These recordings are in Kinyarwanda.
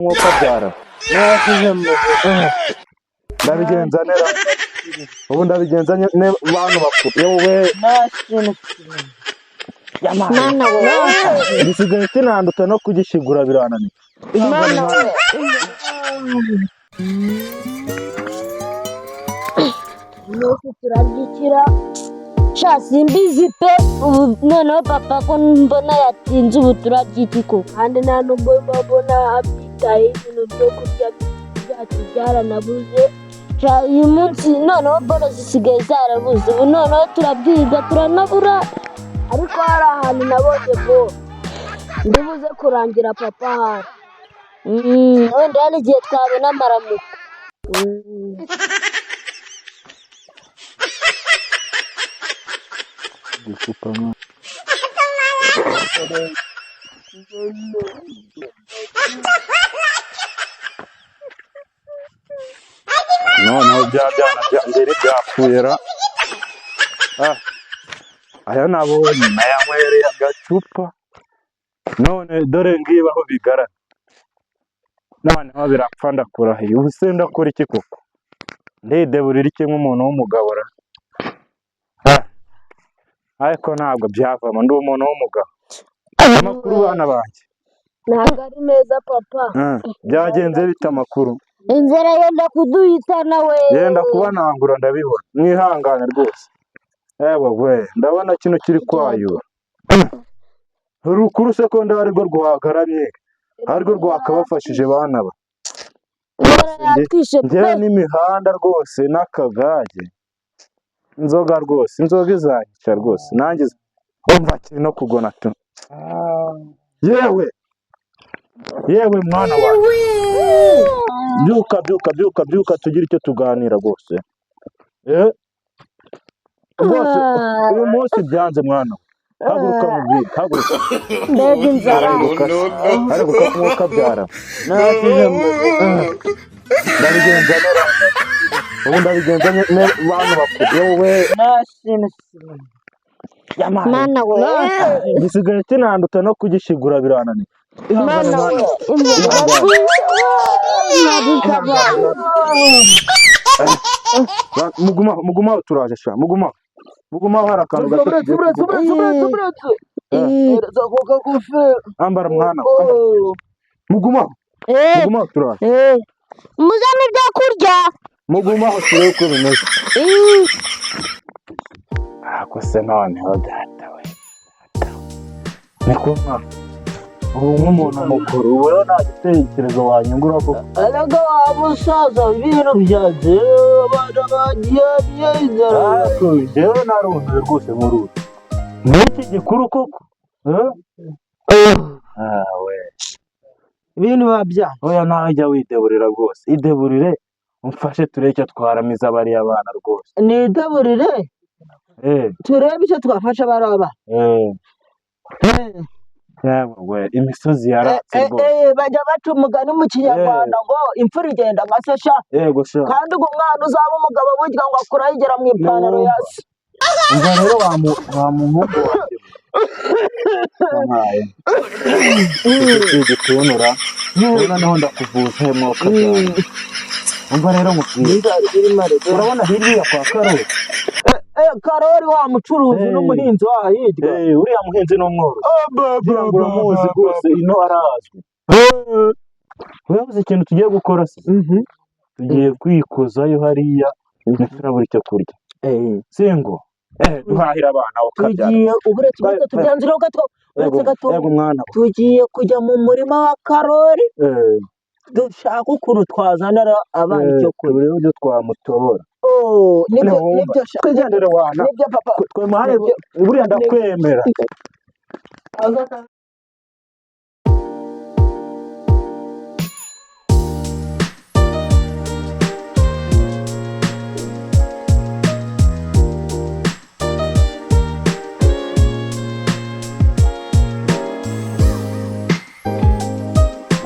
Mwuka abyara. Ndabigenza nera ubu, ndabigenza bantu bakuru, yewe. Mana we! Gisigaye kinanduta, no kugishigura birananiye. Mana we! Nuko turabyikira sha, simbizi pe. Ubu noneho papa ko mbona yatinze, ubu turabyita koko? Kandi nta nubwo mbona abyitaye, ibintu byo kurya byacu byaranabuze. Sha, uyu munsi noneho boro zisigaye zarabuze, ubu noneho turabwiga turanabura. Ariko hari ahantu nabonye bo ndibuze kurangira papa ahari. Wenda hari igihe twabona amaramuko. Gupfukama. Noneho bya byana byanjye byapfuye ra. Ah, aya nabonye nayanywereye agacupa, none dore ngibi aho bigaragara, noneho birapfa. Ndakurahiye, ubu se ndakora iki koko? Ndideburira iki nk'umuntu w'umugabo ra? Ah, ariko ntabwo byavamo, ndi umuntu w'umugabo. Amakuru, bana banjye? Ntabwo ari meza, papa. Ah, byagenze bite amakuru? Inzara yenda kuduhitana we. Yenda kubanangura, ndabibona. Mwihangane rwose. Ewe we, ndabona kino kiri kwayura urukuru sekonda, arirwo rwagaramye, arirwo rwakabafashije, bana ba. Inzara yatwishe pe. Njyewe n'imihanda rwose n'akagage, inzoga rwose, inzoga izanyica rwose nanjye. Umva, kiri no kugona tu. Yewe yewe, mwana wanjye, byuka, byuka, byuka, byuka, tugire icyo tuganira rwose. Rwose uyu munsi byanze, mwana we. Haguruka mubwire, haguruka. Mbega inzara! Haguruka, haguruka, mwuka abyara. Ndabigenza nera ubu, ndabigenza bantu bakuru, yewe. Mana we! Gisigaye kinanduta, no kugishigura birananiye. Ihangane. Mana we! Mwana. Inzara yatwishe. Mugumaho, mugumaho, turaje sha, mugumaho, mugumaho, hari akantu gato tugiye kuvuga. Ambara mwana, ambara. Mugumaho, mugumaho, turaje. Muzane ibyo kurya. Mugumaho turebe uko bimeze. Ako se noneho data we, data we, niko mwana, ubu nk'umuntu mukuru, ubu rero nta gitekerezo wanyungura koko? Erega wa musaza, ibintu byanze, abana bagiye inzara. Ariko njyewe narumiwe rwose nk'uruzi n'iki gikuru koko, eh? Ah, we. Ibintu biba byanze. Oya, nawe jya wideburira rwose, ideburire umfashe turebe icyo twaramiza bariya bana rwose. Nideburire? Eh. Turebe icyo twafasha bariya bana. Eh, yewe we, imisozi yaratse rwose. Bajya baca umugani mu Kinyarwanda ngo imfura igenda nka se sha. Yego sha. Kandi ngo umwana uzaba umugabo burya ngo akura yigera mu ipantaro ya se. Umva rero, wa muhungu wanjye, wampaye iki gitunura, noneho ndakuvuza he, mwuka byawe. Umva rero nkubwire. Inzara irimo ariko. Urabona hirya kwa Karori? Karori wa mucuruzi n'umuhinzi waha hirya? Eh, uriya muhinzi n'umworozi, ngira ngo uramuzi rwose, ino arazwi. Urabuze ikintu tugiye gukora se? Tugiye kwikozayo hariya, ntiturabura icyo kurya, singo duhahira abana ukabyara. Tugiye, uretse gato, tubyanzureho gato, uretse gato. Yego mwana we. Tugiye kujya mu murima wa Karori, dushaka ukuntu twazanira abana icyo kurya. Turebe uburyo twamutobora. Oh, nibyo. Ntiwumva. Nibyo sha. Twigendere wana. Nibyo papa. Twe Nibyo. buriya ndakwemera.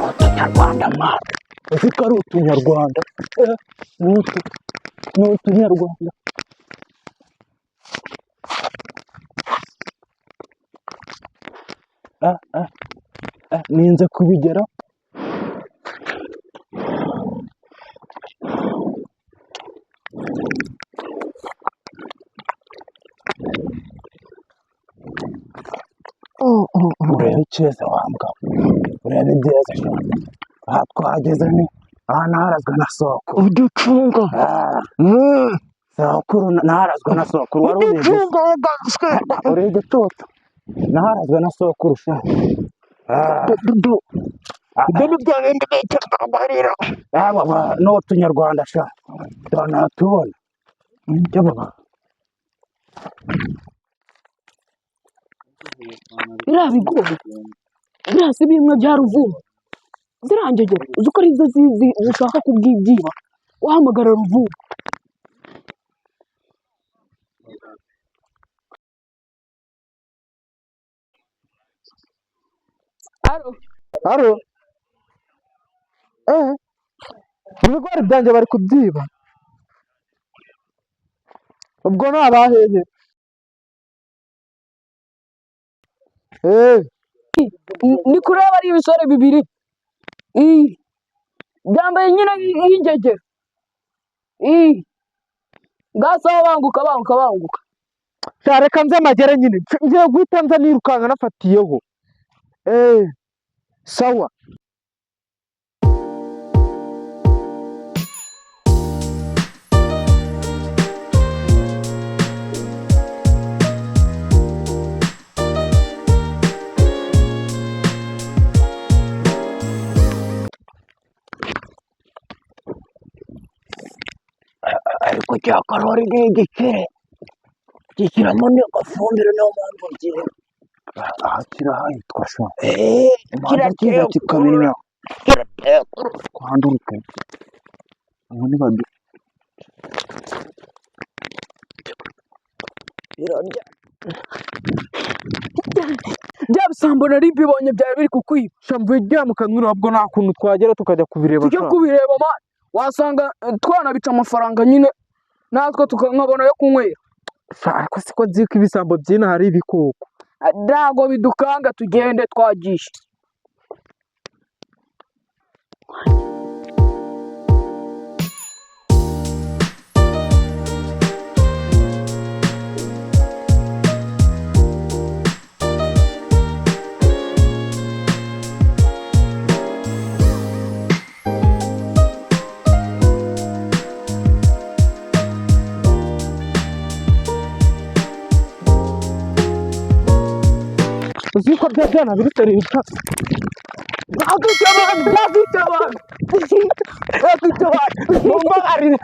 Utunyarwanda mwana, uzi ko ari utunyarwanda? Ni utunyarwanda. Ah, ah, ah, ninze kubigera. Icyeza wa mbwa we. Urebe ibyeza sha. Aha twahageze ni aha naharazwe na sokuru. Uducunga. Ah, sokuru naharazwe na sokuru wari ubizi se? Uducunga wagaswe. Uri igitutu. Naharazwe na sokuru sha. Ah, Dudu. ah, Ibyo ni bya bindi bita amarira. ah, baba, n'utunyarwanda sha. Turanatubona. Ibyo baba. Biriya bigori biriya si bimwe bya Ruvumbu, ziriya ngegera uzi ko arizo zishaka kubwibyiba, wahamagara Ruvumbu. Alo, Aro, eh, ibigori byanjye bari kubyiba. Ubwo ni abahehe? Eh, ni kureba ari ibisore bibiri. Ii, byambaye nyine nk'ingegera. Ii, ngasaho banguka banguka banguka. Sha reka nze magere nyine. Ngiye guhita nza nirukanka nafatiyeho. Eh, sawa. Ariko cya Karori ni igikire. Gishyiramo n'agafumbire niyo mpamvu ngiye. Aha kirahitwa sha. Eh, Imanza kiza kiratekura. kikabira Kiratekura. twanduruke. Ubundi badu. Birarya. Bya bisambo nari mbibonye byari biri kukwiba. Sha mvuye iryana mu kanwa ntabwo nta kuntu twagera tukajya kubireba Tujye sha. kubireba man, wasanga twanabica amafaranga nyine natwe tukankabona yo kunywera. Sha ariko siko nzi ko ibisambo by'ino hari ibikoko. Ntabwo bidukanga tugende twagiye. Uzi ko bya byana biri serivisi. Bakwica abantu, bakwica abantu, bakwica abantu. Mumbabarire.